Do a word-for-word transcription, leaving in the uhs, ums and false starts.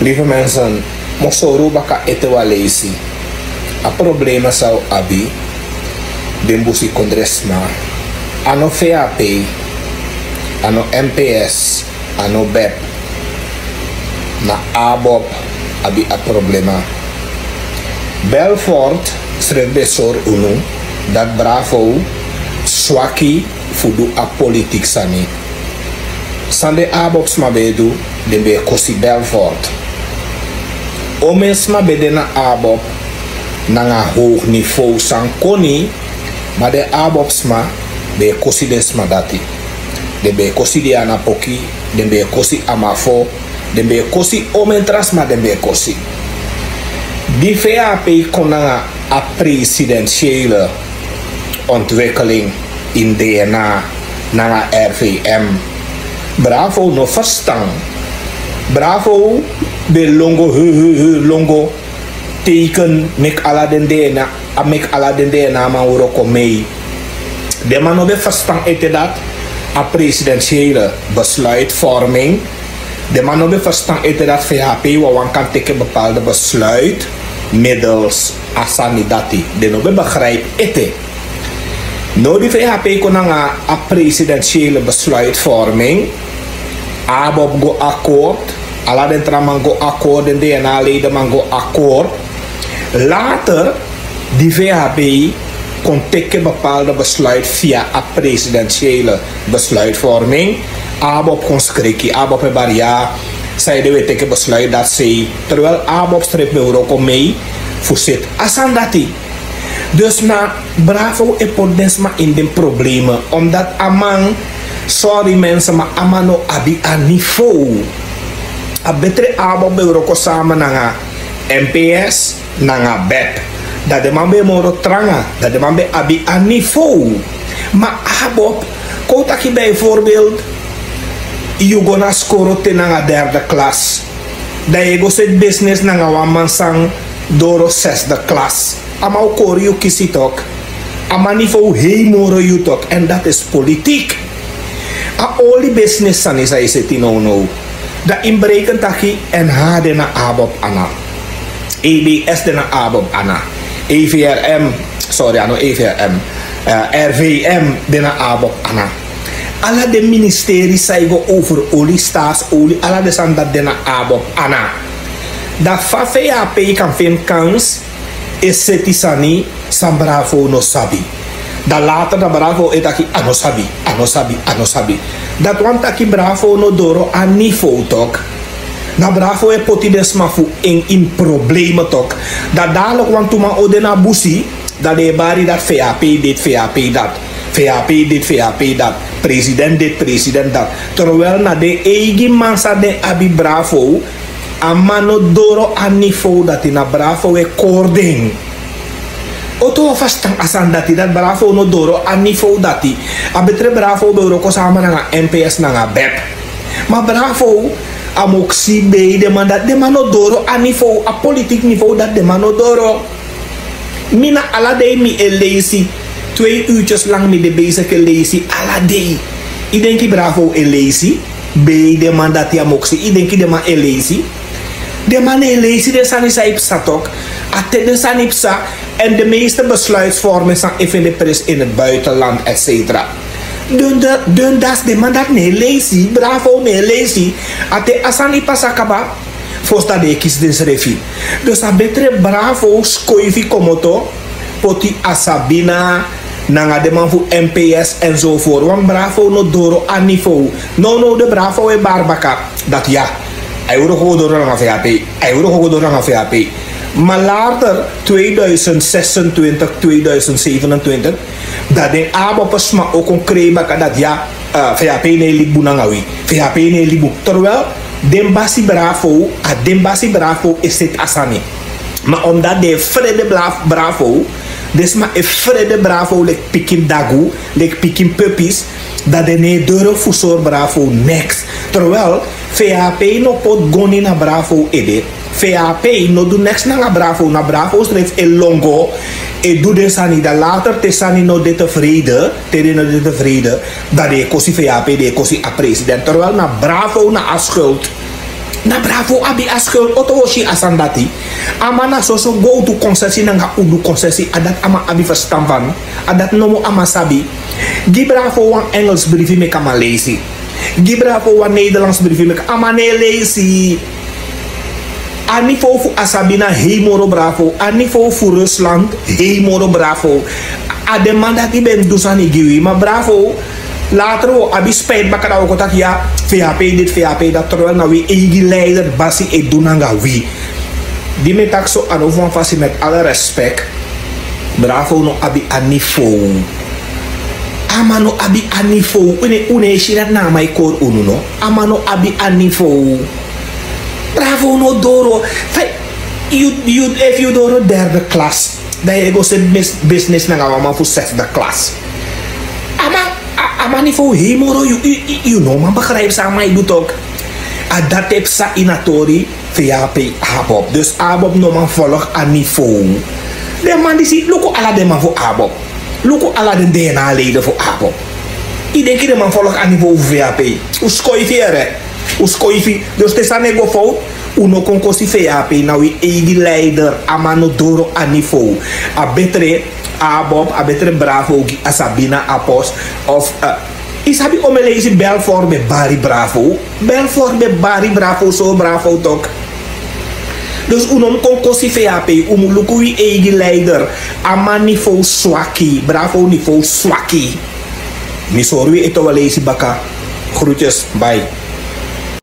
Lieve mensen, mi o sori un baka ete wan leisi. A problema san un abi, den busikondresma, a no V H P, a no M P S, a no B E P, na ABOP abi a problema. Belfort srefi ben sori unu dati Bravo swaki fu du a politiki sani. San den ABOP sma ben e du, den ben e kosi Belfort. Omeni sma ben de na ABOP nanga howgu nivow san koni, ma den ABOP sma ben e kosi den sma dati. Den ben e kosi Diana Poki, den ben e kosi Amafo, den ben e kosi omeni tra sma, den ben e kosi. Di V H P kon nanga a presidentiële ontwikkeling in DNA nanga R V M. Bravo no verstan. Bravo ben longo, hu, hu, hu, longo teken, meki ala den DNA, a meki ala den DNA man wroko mee. Den man no ben verstan ete dati a presidentiële besluitvorming. Den man no ben verstan ete dati V H P wawan kan teke bepaalde besluit middels a sani dati. Den no ben begrijp ete. No, di V H P kon nanga a presidentiële besluitvorming, ABOP go akkoord, ala den tra man go akkoord, den DNA-leden man go akkoord. Later, di V H P kon teke bepaalde besluit via a presidentiële besluitvorming, ABOP kon skriki, ABOP e bari: "Ya, sanede wi e teke besluit dati sei?" Terwijl ABOP srefi ben wroko mee fu seti a sani dati. Dus na Bravo e poti den sma ini den problema, omdat a man, sorry mensen, ma a man no abi a niveau. A betre ABOP ben wroko sama nanga M P S, nanga B E P. Dan den man ben moro tranga, dan den man ben abi a niveau. Ma ABOP, kon un taki bijvoorbeeld, yu go na skoro te nanga derde klas. Dan yu e go seti business nanga wan man san doro zesde klas. A man o kori yu kisi tok. A man niveau hei moro yu tok. En dat is politiek. A oli business sani san yu seti nownow. Dan yu mus berekeni taki N H de na ABOP ana. E B S de na ABOP ana. E V R M, sorry, a no E V R M. Eh, R V M de na ABOP ana. Ala den ministeri san e go over oli, staatsolie, ala den sani dati de na ABOP ana. Dan fa V H P kan feni kans e seti sani san Bravo no sabi? Dan later dan Bravo e taki a no sabi, a no sabi, a no sabi. Dati wani taki Bravo no doro a niveau tok. Dan Bravo e poti den sma fu en ini problema tok. Dan dadelijk wantu man o de na busi, dan den e bari dati V H P dit, V H P dat. V H P dit, V H P dat. President dit, president dat. Terwijl na den eigi man san den abi, Bravo, a man no doro a niveau dati, na Bravo e kori den. Un tu o verstan a sani dati, dati Bravo no doro a niveau dati. A betre Bravo ben wroko sama nanga M P S nanga B E P. Ma Bravo, a moksi, bei den man dati, den man no doro a niveau, a politiek niveau dati den man no doro. Mi na ala dei mi e leisi. Twee uurtjes lang mi de bezig e leisi ala dei. Yu denki Bravo e leisi? Bei den man dati, a moksi, yu denki den man e leisi? Den man no e leisi den sani san e psa tok. A te den sani psa, en de meeste besluitvormers san e fende pres in het buitenland, et cetera. Den, den, den dati, den man dati no e leisi, Bravo no e leisi. A te a sani pasa kaba, fosi dan den e kisi densrefi. Dus a betre Bravo skoifi komoto, poti a Sabina nanga den man fu M P S enzovoort. Want Bravo no doro a niveau. Nownow de Bravo e bari baka dati ya, a e wroko go doro nanga V H P, a e wroko go doro nanga V H P. Ma later, tweeduizend zesentwintig, tweeduizend zevenentwintig, dan den ABOP sma o kon krei baka dati ya, eh, V H P no e libi bun nanga wi. V H P no e libi bun. Terwijl den basi Bravo, a den basi Bravo e seti a sani. Ma omdat den e frede Bra-, Bravo, den sma e frede Bravo leki pikin dagu, leki pikin puppies, dan den no e durf fu sori Bravo niks. Terwijl V H P no poti goni na Bravo ede. V H P no du niks nanga Bravo, na Bravo srefi e lon go, e du den sani. Dan later te sani no de tevreden, te den no de tevreden, dan den e kosi V H P, den e kosi a president. Terwijl na Bravo na a schuld. Na bravo abi a skul oto wosi a sani dati. A man na soso gowtu konsesi nanga udu konsesi a dati a man abi ferstan fan. A dati nomo a man sabi. Gi bravo wan engelsbrifi meki a man leisi. Gi bravo wan nederlandsbrifi meki a man no e leisi. A nivo fu a sabi na hei moro bravo a nivo fu rusland. Hei moro bravo. A den man dati ben du sani gi wi ma bravo. Later wi o abi spijt baka dan wi o kon taki ya. Vap dit vap dat terwijl na wi eigi leider basi e du nanga wi. Di mi taki so a no fu wan fasi met ala respek. Bravo no abi a nivo. A man no abi a nivo. Unu e si dati na a man e kori unu no. A man no abi a nivo. Bravo no doro. Fa yu yu efu yu doro derde klas dan yu e go seti business nanga wan man fu sefde klas. A man a man nivo hei moro. Yu no man begrijp san a man e du tok. A dati e psa ini a tori. Vap. Abob dus abob no man volg a nivo. Den man disi luku ala den man fu abob. Luku ala den dna leden fu abob. Yu denki den man volg a nivo fu vap. Un skoifi here. Un skoifi. Dus te sani e go fout. Un no kon kosi vap na wi eigi leider a man no doro a nivo. A betre abob a betre bravo gi a sabina apos of yu sabi ome leisi belfort ben bari bravo. Belfort ben bari bravo so bravo tok. Dus un no mus kon kosi vap. Un mus luku wi eigi leider. A man nivo swaki bravo nivo swaki. Mi sori wi ete wan leisi baka. Groetjes. Bai.